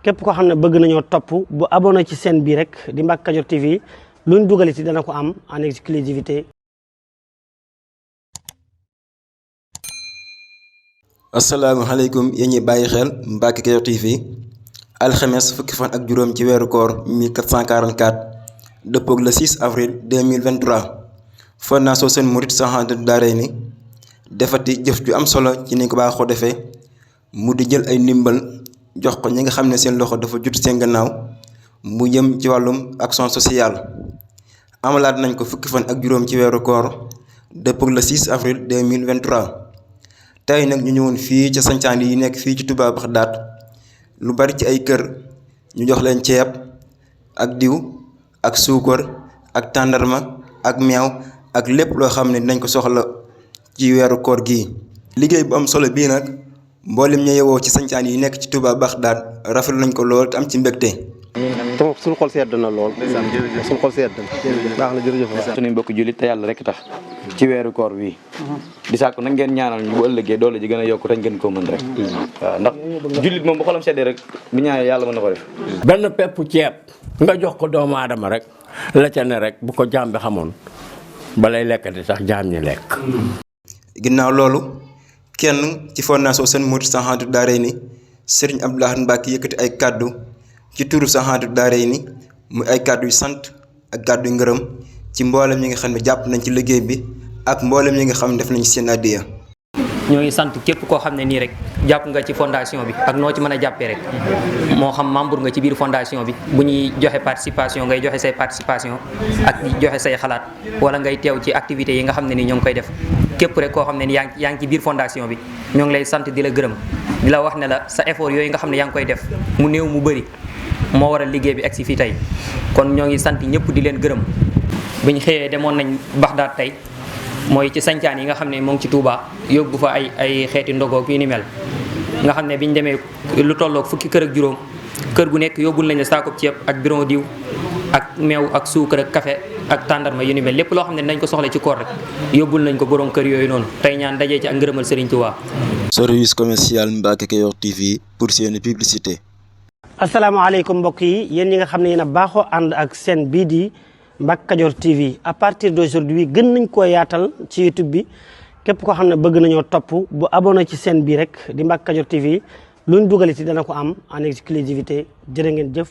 képp koo xam ne bëgg nañoo topp bu abonné ci chaîne bi rek di Mbacke Kadior TV luñ dugaliti dana ko am en exclusivité. asalaamaaleykum yéen ñi bàyyi xel Mbacke Kadior TV alxames fukki fan ak juróom ci weeru koor 1444 dëppoog le 6 avril 2023 Fondation Sen Mouride Sahadatou Darayni defati jëf ju am solo ci ni ko baaxoo defee mu di jël ay ndimbal jox ko ñi nga xam ne seen loxo dafa jut seen gannaaw mu jëm ci wàllum action sociale amalaat nañ ko fukki fan ak juróom ci weeru koor dëppoog le 6 avril 2023 tey nag ñu ñëwoon fii ca sancaan yi nekk fii ci Touba Baxdaat lu bari ci ay kër ñu jox leen ceeb ak diw ak suukar ak tàndarma ak meew ak lépp loo xam ne dinañ ko soxla ci weeru koor gii. liggéey bu am solo bii nag mboolem ñu yewoo ci sancaan yi nekk ci Touba Baxdaat rafetlu nañ ko lool te am ci mbégte. suñu xol sedd na lool. suñu xol sedd na. baax na jërëjëf. suñu mbokk jullit te yàlla rek tax ci weeru koor wi di sàkku nag ngeen ñaanal ñu bu ëllëgee doole ji gën a yokk te ngeen ko mën rek. waaw ndax jullit moom bu xolam seddee rek bu ñaanee yàlla mën na ko def. benn pepp ceeb nga jox ko doomu aadama rek la ca ne rek bu ko jaam bi xamoon balay lekkati sax jaam ñi lekk. ginnaaw loolu kenn ci Fondation Sen Mouride Sahadatou Darayni Serigne Abdou Lahad Mbacke yëkkati ay kàddu ci turu Sahadatou Darayni muy ay kàddu yu sant ak kàddu yu ngërëm ci mboolem ñi nga xam ne jàpp nañ ci liggéey bi ak mboolem ñi nga xam ne def nañ ci seen addiya. ñoo ngi sant képp koo xam ne nii rek jàpp nga ci fondation bi ak noo ci mën a jàppee rek moo xam membre nga ci biir fondation bi bu ñuy joxe participation ngay joxe say participation ak di joxe say xalaat wala ngay teew ci activités yi nga xam ne nii ñoo ngi koy def képp rek koo xam ne ni yaa ngi ci biir fondation bi ñoo ngi lay sant di la gërëm di la wax ne la sa effort yooyu nga xam ne yaa ngi koy def mu néew mu bëri moo waral liggéey bi agsi fii tey kon ñoo ngi sant ñëpp di leen gërëm biñ xëyee demoon nañ Baxdaat tey mooy ci sancaan yi nga xam ne moo ngi ci Touba yóbbu fa ay xeeti ndogoog yu ni mel nga xam ne biñ demee lu tolloog fukki kër ak juróom kër gu nekk yóbbul nañ la saakoob ceeb ak bidon diw ak meew ak suukar ak café ak tàndarma yu ni mel lépp loo xam ne nañ ko soxla ci koor rek yóbbul nañ ko borom kër yooyu noonu tey ñaan dajee ci ak ngërëmal Serigne Touba. service commercial Mbacke Kadior TV pour seen publicité. asalaamaaleykum mbokk yi yéen ñi nga xam ne yéen a baaxoo ànd ak seen bii di Mbacke Kadior TV à partir d'aujourd'hui gën nañ koo yaatal ci YouTube bi képp koo xam ne bëgg nañoo topp bu abonné ci chaîne bi rek di Mbacke Kadior TV luñ dugaliti dana ko am en exclusivité jërë ngeen jëf